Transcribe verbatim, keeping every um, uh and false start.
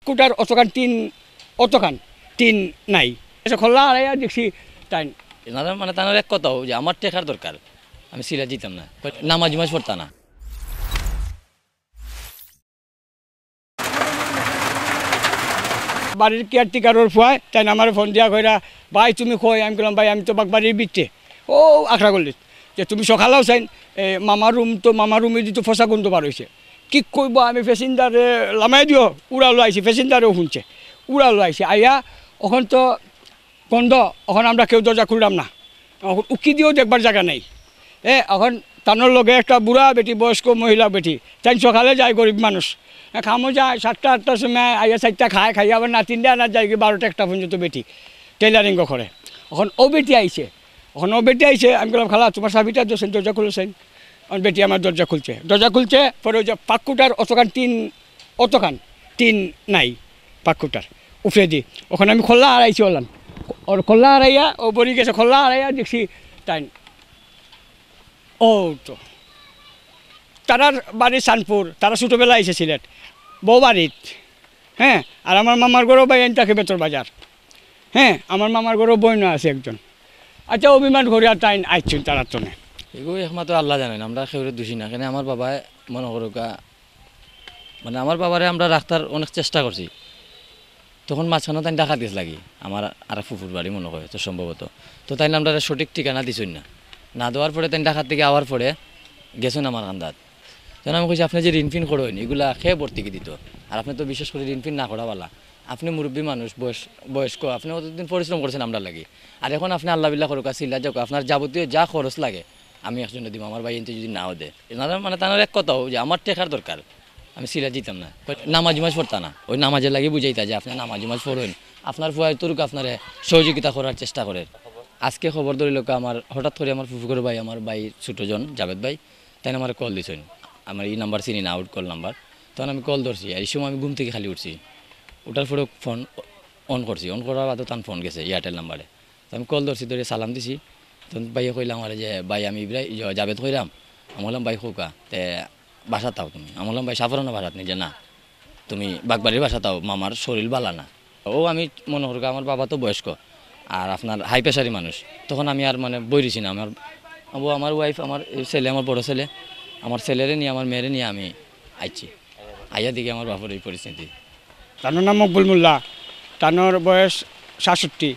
কুটার অতখান টিন, অতখান টিন নাই। এসে খোলা হারাইয়া দেখছি তাইন। এনারা মানে তানার এক কথাও যে আমার টেকার দরকার, আমি সিলেট যাইতাম না, নামাজ উমাজ পড়তা না। বাড়ির কেয়ারটেকারর ফুয়ায় তাইন আমারে ফোন দিয়া কইরা, "ভাই, তুমি কই?" আমি কইলাম, "ভাই, আমি তো বাগবাড়ির ভিতরে, ও আখড়া গল্লিত।" যে, "তুমি সকালেও চাইন, এ, মামার রুম তো, মামার রুমে দি তো ফসা গন্ধ বার অইছে।" কি কইবো, আমি প্যাসেঞ্জারে লামাই দিও, উড়ালো আইছে, প্যাসেঞ্জারেও শুনছে, উড়ালো আইছে। আইয়া অখন তো গন্ধ, অখন আমরা কেউ দরজা খুললাম না। অখন উকি দিয়েও দেখবার জাগা নাই। এ, অখন তানর লগে একটা বুড়া বেটি, বয়স্ক মহিলা বেটি, তাইন সকালে যায়, গরিব মানুষ। এ, কামো যায়, সাতটা আটটার সময় আইয়া চাইরটা খায়, খাইয়া আবার নাতিনরে আনাত যায়গি বারোটা একটা পর্যন্ত বেটি, টেইলারিংও করে। অখন অউ বেটি আইছে, অখন অউ বেটি আইছে, আমি কইলাম, "খালা, তুমার চাবিটা দেও চাইন, দরজা খুলো চাইন।" অখন বেটি আমার দরজা খুলছে, দরজা খুলছে, পরে ওই যে পাক্কুটার অতখান টিন, অতখান টিন নাই পাক্কুটার উপরেদি। অখন আমি খোলা হারাইছি অলান, ওর খোলা হারাইয়া, ও বড়ি গেছে, খোলা হারাইয়া দেখছি তাইন। ও তো তারার বাড়ি চানপুর, তারা ছোটবেলা আইছে সিলেট, বউ বাড়িত। হ্যাঁ, আর আমার মামার ঘরও ভাই আইন থাকে বেতর বাজার। হ্যাঁ, আমার মামার ঘরও বইন আছে একজন। আচ্ছা, অভিমান করিয়া তাইন আইছইন তারার তনে। এগু একমাত্র আল্লাহ জানেন, আমরা কেউরে দোষী না। কেনে আমার বাবায় মনো করুকা, মানে আমার বাবারে আমরা রাখতার অনেক চেষ্টা করছি। তখন মাঝখানো তাইন ঢাকাত গেছলাগি, আমার আর ফুফুর বাড়ি মনো করে তো সম্ভবত। তো তাইন আমরারে সঠিক ঠিকানা দিছইন না, না দেওয়ার পরে তাইন ঢাকাত থাকি আওয়ার পরে গেছইন আমার কান্দাত। তখন আমি কইছি, "আপনে যে ঋণ ফিন করইন, ইগুলা কে ভর্তুকি দিতো? আর আপনে তো বিশেষ করি ঋণ ফিন না করা বালা। আপনে মুরব্বি মানুষ, বয়স-, বয়স্ক, আপনে অতদিন পরিশ্রম করছেন আমরার লাগি। আর এখন আপনে আল্লাহ বিল্লাহ করুকা, সিলেট যাউকা, আপনার যাবতীয় যা খরচ লাগে, আমি একজনে দিমু, আমার ভাইয়াইন্তে যদি নাও দে।" এনারা মানে তানার এক কথাও যে আমার টেকার দরকার, আমি সিলেট যাইতাম না। কয়, "নামাজ উমাজ পড়তা না, ওই নামাজের লাগি বুঝাইতা যে আপনে নামাজ উমাজ পড়ইন, আপনার ফুয়ায় তরুক আপনারে সহযোগিতা করার চেষ্টা করের।" আজকে খবর ধরিলকা আমার, হঠাৎ করি আমার ফুফুকর ভাই, আমার ভাইর ছোট জন জাবেদ ভাই, তাইন আমারে কল দিছইন। আমার ই নাম্বার চিনি না, আউট কল নাম্বার। তখন আমি কল ধরছি, আর এই সময় আমি ঘুম থাকি খালি উঠছি। উঠার পরে ফোন on করছি, on করার বাদে তান ফোন গেছে এয়ারটেল নাম্বারে। তো আমি কল ধরছি, ধরি সালাম দিছি। তখন ভাইয়ে কইলা আমারে যে, "ভাই, আমি ইব্রাহিম, ইয়ে, জাবেদ কইরাম।" আমি কইলাম, "ভাই, কউকা।" তে, "বাসাত আও তুমি।" আমি কইলাম, "ভাই, সাফরানো বাসাত নি?" যে, "না, তুমি বাগবাড়ির বাসাত আও, মামার শরীর বালা না।" ও আমি মনো করুকা, আমার বাবা তো বয়স্ক, আর আপনার হাই প্রেশারি মানুষ, তখন আমি আর মানে বই রইছি না। আমার, ও আমার ওয়াইফ, আমার এই ছেলে, আমার বড় ছেলে, আমার ছেলেরে নিয়া, আমার মেয়েরে নিয়া আমি আইছি। আইয়া দেখি আমার বাপর এই পরিস্থিতি। তানর নাম মকবুল মোল্লা, তানর বয়স সাতষট্টি।